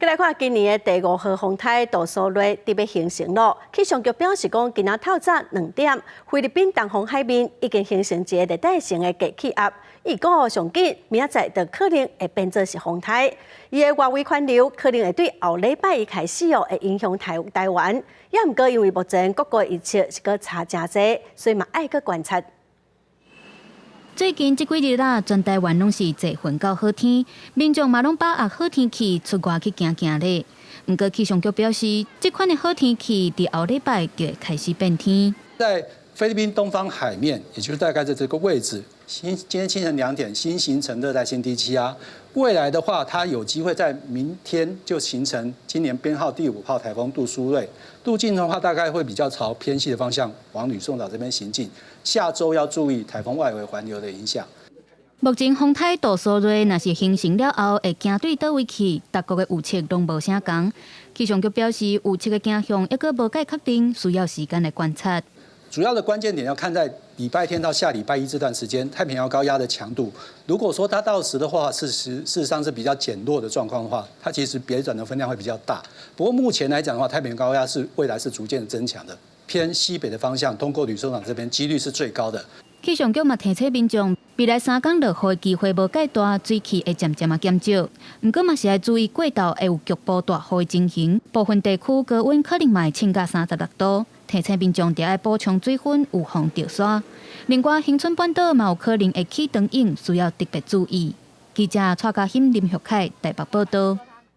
來看今年的第五號風颱杜蘇芮佇欲形成咯。氣象局表示講，今仔透早2點，菲律賓東方海面已經形成一個熱帶性的低氣壓。預估上緊明仔載就可能會變做是風颱。伊的外圍環流可能會對後禮拜一開始哦，會影響台灣。也毋過因為目前各國預測是閣差誠濟，所以嘛愛閣觀察。最近這幾日啊，全台灣攏是濟雲到好天，民眾嘛攏把握好天氣出外去行行咧。毋過氣象局表示，這款的好天氣佇後禮拜就會開始變天。在菲律賓東方海面，也就是大概在這個位置，今天清晨2點新形成熱帶性低氣壓。未來的話，它有機會在明天就形成今年編號第五號颱風杜蘇芮。路徑的話，大概會比較朝偏西的方向往呂宋島這邊行進。下週要注意颱風外圍環流的影響。目前風颱杜蘇芮若是形成了後，會行對佗位去，各國的預測攏無啥仝。氣象局表示，預測的行向猶閣無蓋確定，需要時間來觀察。主要的關鍵點要看在禮拜天到下禮拜一這段時間，太平洋高壓的強度。如果說它到時的話，事實上是比較減弱的狀況的話，它其實別轉的分量會比較大。不過目前來講的話，太平洋高壓是未來是逐漸增強的，偏西北的方向通過呂宋島這邊幾率是最高的。氣象局嘛提醒民眾，未來3工落雨的機會無蓋大，水汽會漸漸仔減少。毋過嘛是愛注意過晝會有局部大雨的情形，部分地區高溫可能嘛會衝到36度。提醒民眾著愛補充水分，預防著沙。另外，恆春半島嘛有可能會起長湧，需要特別注意。記者蔡嘉欣、林玉凱台北報道。